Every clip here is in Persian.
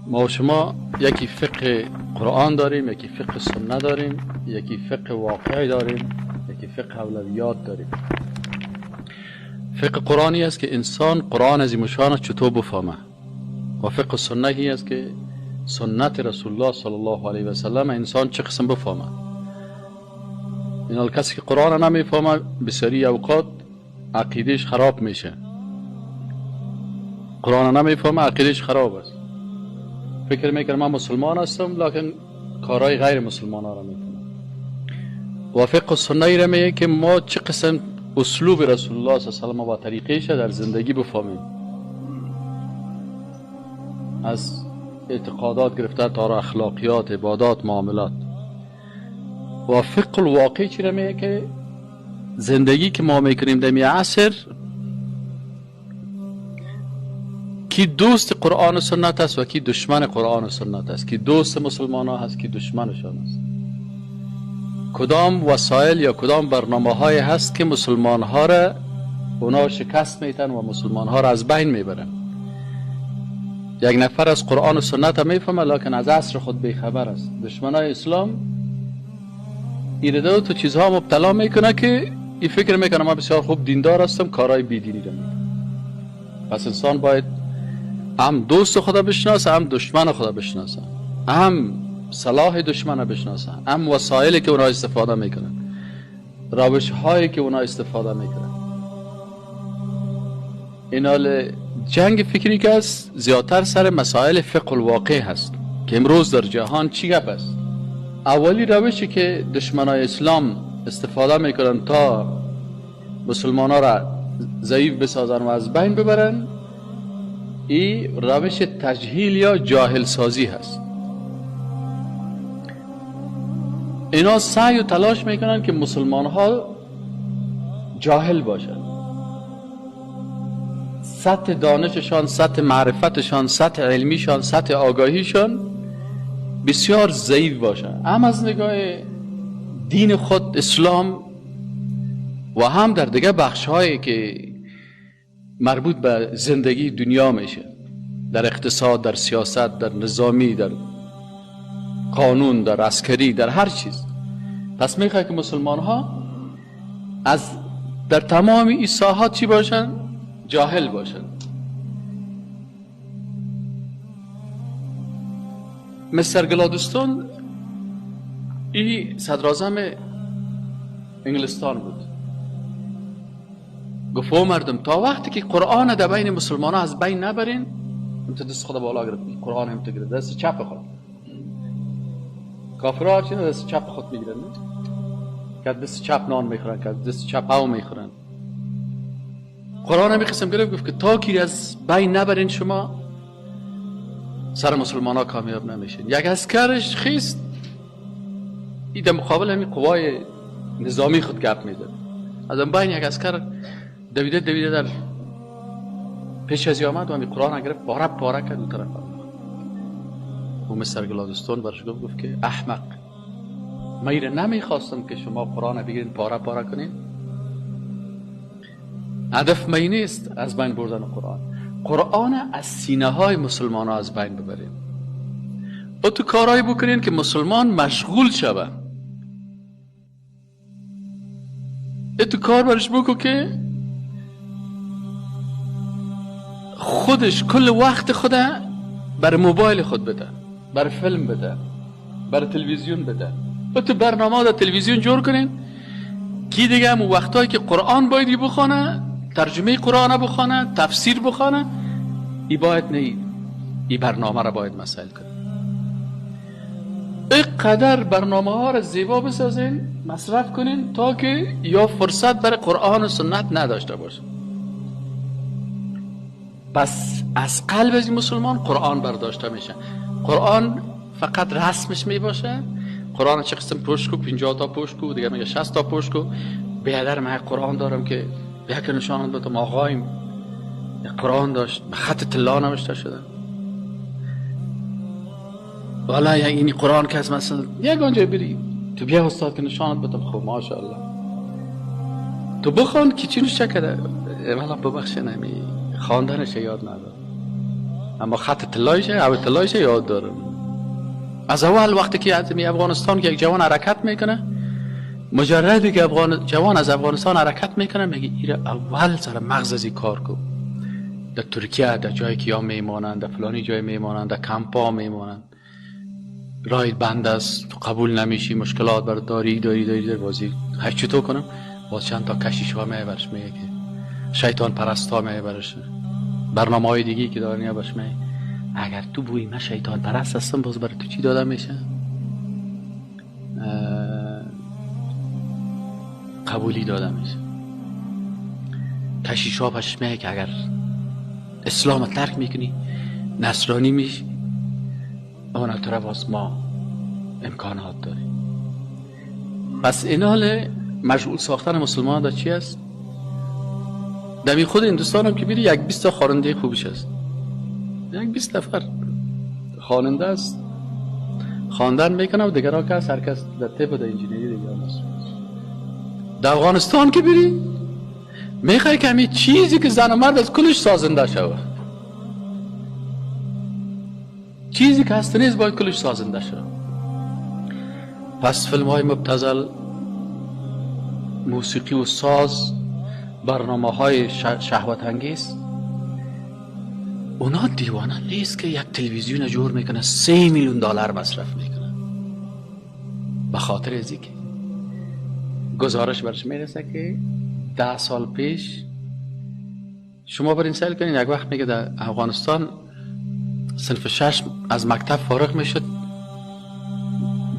ما و شما یکی فقه قرآن داریم، یکی فقه سنت داریم، یکی فقه واقعی داریم، یکی فقه اولویات داریم. فقه قرآنی است که انسان قرآن از مشان چطور بفهمه، و فقه سنتی است که سنت رسول الله صلی الله علیه و سلم انسان چه قسم بفهمه. این کسی که قرآن نمیفهمه بسیاری اوقات عقیدهش خراب میشه. قرآن نمیفهمه عقیدهش خراب است، فکر میکنه من مسلمان هستم لکن کارهای غیر مسلمان ها را میکنم. و فقه سنتی را میگه که ما چه قسم اسلوب رسول الله صلی الله علیه و سلم و طریقهش در زندگی بفهمیم، از اعتقادات گرفته تا اخلاقیات، عبادات، معاملات. و فقه الواقع چی را میگه که زندگی که ما میکنیم در عصر کی دوست قرآن و سنت است و کی دشمن قرآن و سنت است، کی دوست مسلمان ها هست، کی دشمنشان است. کدام وسایل یا کدام برنامه های هست که مسلمان ها را اونا شکست میتن و مسلمان ها را از بین میبرن. یک نفر از قرآن و سنت میفهمه لکن از عصر خود بیخبر است. دشمن های اسلام ایرده تو چیزها مبتلا میکنه که این فکر میکنه من بسیار خوب دیندار هستم، کارهای بیدینی را میکنم. پس انسان باید هم دوست خدا بشناسه، هم دشمن خدا بشناسه، هم صلاح دشمن بشناسه، هم وسایلی که اونا استفاده میکنن، روش هایی که اونا استفاده میکنن. این حال جنگ فکری که است زیادتر سر مسائل فقه الواقع هست که امروز در جهان چی گپ است. اولی روشی که دشمنای اسلام استفاده میکنن تا مسلمان ها را ضعیف بسازن و از بین ببرن، این روش تجهیل یا جاهل سازی هست. اینا سعی و تلاش میکنن که مسلمان ها جاهل باشن، سطح دانششان، سطح معرفتشان، سطح علمیشان، سطح آگاهیشان بسیار ضعیف باشن، هم از نگاه دین خود اسلام و هم در دیگه بخش هایی که مربوط به زندگی دنیا میشه، در اقتصاد، در سیاست، در نظامی، در قانون، در عسکری، در هر چیز. پس میخواد که مسلمان ها از در تمام این ساحات چی باشن؟ جاهل باشن. مستر گلادستون این صدراعظم انگلستان بود، گفت او مردم تا وقتی که قرآن در بین مسلمان ها از بین نبرین، هم دست خدا بالا گرفت، قرآن هم گرفت دست چپ خود، کافرها هرچی دست چپ خود میگیرن، که دست چپ نان میخورن، که دست چپ ها میخورن. قرآن هم قسم گرفت، گفت که تا کی از بین نبرین شما سر مسلمان ها کامیاب نمیشین. یک عسکرش خیست ای در مقابل همین قوای نظامی خود گپ میزد، از اون بین یک عسکر دویده دویده در پیش از آمد و همین قرآن گرفت پاره پاره کرد اون طرف. و مستر گلادستون برش گفت که احمق، من ایره نمیخواستم که شما قرآن بگیرین پاره پاره کنین. هدف من نیست از بین بردن قرآن، قرآن از سینه های مسلمان ها از بین ببرین و تو کارهایی بکنین که مسلمان مشغول شوه. تو کار برش بکن که خودش کل وقت خود بر موبایل خود بده، بر فیلم بده، بر تلویزیون بده. و تو برنامه در تلویزیون جور کنین کی دیگه هم وقتایی که قرآن باید بخونه، ترجمه قرآن بخونه، تفسیر بخونه، ای باید نه، ای برنامه را باید مسائل کنه. اینقدر برنامه ها را زیبا بسازین، مصرف کنین تا که یا فرصت برای قرآن و سنت نداشته باشه. پس از قلب از مسلمان قرآن برداشته میشه. قرآن فقط رسمش میباشه. قرآن چه قسم پشت کو، 50 تا پشت کو، دیگه میگه 60 تا پشت کو. بیادر من قرآن دارم که یک نشان بدم آقایم قرآن داشت، خط طلا نوشته شده. والا این قرآن که از مثلا یک آنجا بری تو بیا استاد که نشانت بدم. خب ماشاءالله تو بخوان که چی نوشته کرده. والا ببخشین همی خواندنش یاد ندارم. اما خط طلایشه، او طلایشه یاد دارم. از اول وقتی که از افغانستان که یک جوان حرکت میکنه، مجردی که جوان از افغانستان حرکت میکنه، میگه ایره اول سر مغز از کار کو. در ترکیه در جایی که یا میمانند، در فلانی جای میمانند، در کمپا میمانند، رای بند است، قبول نمیشی، مشکلات بر داری داری داری داری، بازی هر چطور کنم. باز چند تا کشیش ها میبرش، میگه که شیطان پرست ها میبرش، برنامه های دیگه که دارن برش میگه اگر تو بوی من شیطان پرست هستم، باز برای تو چی داده میشه؟ قبولی داده میشه. کشیش ها پشش میگه که اگر اسلام ترک میکنی نصرانی میشی، اون طرف باز ما امکانات داریم. پس این حال مشغول ساختن مسلمان در چی است؟ در خود هندوستان هم که بیری یک 20 تا خواننده خوبش است، یک 20 نفر خواننده است، خواندن میکنه و دیگرها که هر کس در طب و در انجینری دیگه است. در افغانستان که بیری میخوای که همین چیزی که زن و مرد از کلش سازنده شوه، چیزی که هست نیست باید کلش سازنده شوه. پس فیلم های مبتذل، موسیقی و ساز، برنامه های شهوت انگیز، اونا دیوانه نیست که یک تلویزیون جور میکنه 3 میلیون دلار مصرف میکنه، به خاطر از اینکه گزارش برش میرسه که 10 سال پیش شما برین سیل کنین، یک وقت میگه در افغانستان صنف 6 از مکتب فارغ میشد،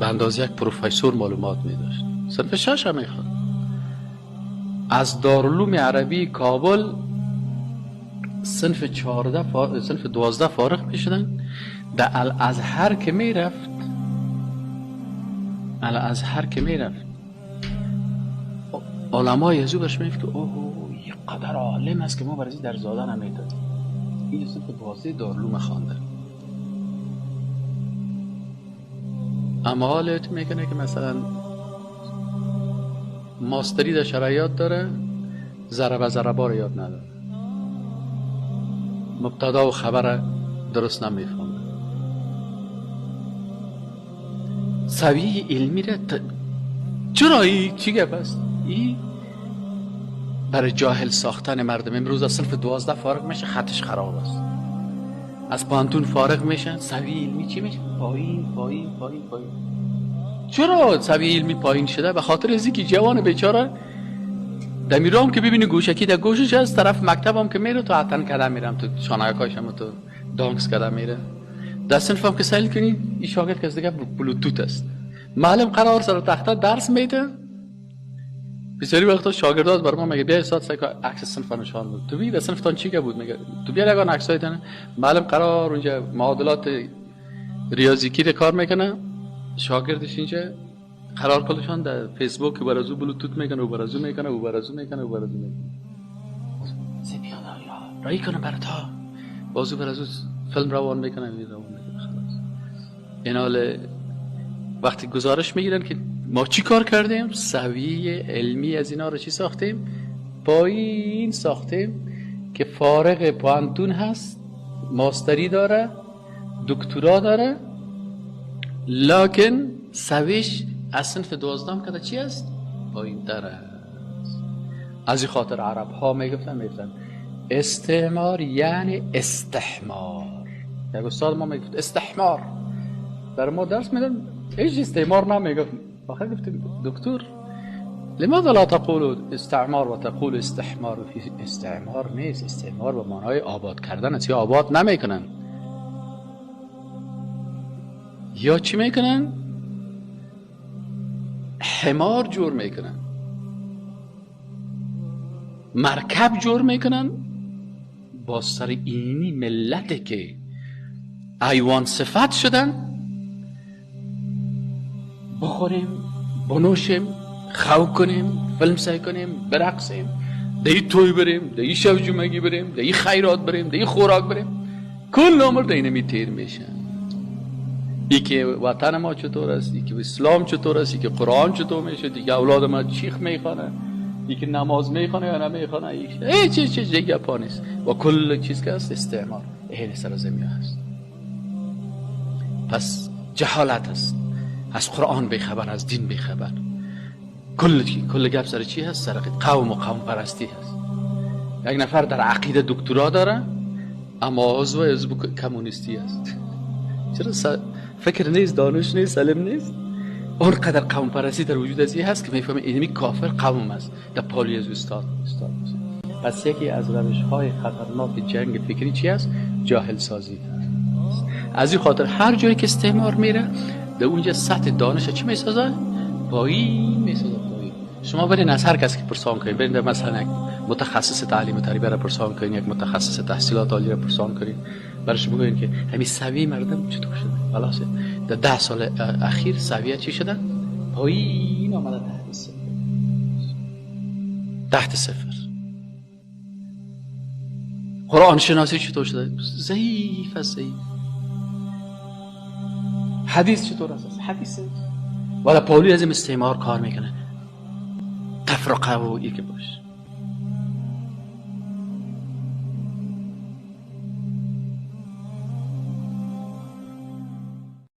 به اندازه یک پروفسور معلومات میداشت. صنف 6 هم میخواد. از دارالعلوم عربی کابل صنف 14 صنف 12 فارغ میشدن، در الازهر که میرفت، الازهر که میرفت، علمای از او برش میگفت که اوه یه قدر عالم است که ما برای در زادن نمیدادیم. این صنف 12 دارالعلوم خوانده. اما حالت میکنه که مثلا ماستری در شرعیات داره، ضرب ضربا رو یاد نداره، مبتدا و خبر درست نمیفهمه، سویه علمی را چرا ای چی گپ است؟ ای برای جاهل ساختن مردم. امروز از صنف 12 فارغ میشه، خطش خراب است، از پانتون فارغ میشن، سویه علمی چی میشه؟ پایین پایین پایین پایین. چرا سویه علمی پایین شده؟ به خاطر از اینکه جوان بیچاره دمیرام که ببینی گوشکی در گوشش از طرف مکتبم که میره تو عتن کده میرم، تو شانه‌کاش هم تو دانکس کده میره، در صنفم که سیل کنی این شاگرد که از دیگه بلوتوت است، معلم قرار سر تخته درس میده. بسیاری وقتا شاگردات بر ما میگه بیا استاد سعی کن عکس صنف نشان بده، تو بی در صنفتان چی که بود؟ میگه تو بیا یگان عکسای تنه. معلم قرار اونجا معادلات ریاضیکی رو کار میکنه، شاگردش اینجا قرار کلشان در فیسبوک برازو بلوتوت میکنه و برازو میکنه و برازو میکنه و برازو میکنه. سپیادا رای کنه برای تا بازو برازو فیلم روان میکنه، روان میکنه خلاص. این حال وقتی گزارش میگیرن که ما چی کار کردیم، سویه علمی از اینا رو چی ساختیم؟ پایین ساختیم که فارغ پوانتون هست، ماستری داره، دکترا داره، لکن سویش از صنف 12 که چی است؟ پایین تر است. از این خاطر عرب ها میگفتن استعمار یعنی استحمار. یک استاد ما میگفت استحمار، در ما درس میدن هیچ استعمار نمیگفت. آخر گفتیم دکتر لماذا لا تقول استعمار و تقول استحمار؟ استعمار نیست، استعمار به معنای آباد کردن است، یا آباد نمیکنن یا چی میکنن؟ حمار جور میکنن، مرکب جور میکنن با سر اینی ملت که ایوان صفت شدن، بخوریم، بنوشیم، خو کنیم، فیلم سعی کنیم، برقصیم، دی توی بریم، دی شب جمعگی بریم، دی خیرات بریم، دی خوراک بریم، کل عمر دی نمی تیر میشن. ای که وطن ما چطور است، ای که اسلام چطور است، ای که قرآن چطور میشه، ای که اولاد ما چیخ میخوانه، ای که نماز میخوانه یا نمیخوانه، ای چیز چیز دیگه پا نیست. و کل چیز که است استعمار. این سر زمین هست. پس جهالت است، از قرآن بیخبر، از دین بیخبر. کل گپ سر چی هست؟ سر قوم و قوم پرستی هست. یک نفر در عقیده دکترا داره اما عضو حزب کمونیستی است. چرا فکر نیست، دانش نیست، علم نیست؟ اون قدر قوم پرستی در وجود از هست که میفهمه اینمی کافر قوم است، در پالی از استاد. پس یکی از روش های خطرناک جنگ فکری چی است؟ جاهل سازی. از این خاطر هر جایی که استعمار میره در اونجا سطح دانش چی میسازه؟ پایین میسازه، پایین. شما برین از هر کسی که پرسان کنین، برین در مثلا یک متخصص تعلیم و تربیه را پرسان کنین، یک متخصص تحصیلات عالی را پرسان کنین، برش بگوین که همین سویه مردم چطور شده؟ خلاص در 10 سال اخیر سویه چی شده؟ پایین آمده، تحت صفر. تحت صفر. قرآن شناسی چطور شده؟ ضعیف است، ضعیف. حدیث چطور است؟ حدیث ولی پاولی از این استعمار کار میکنه، تفرقه و ای که باش.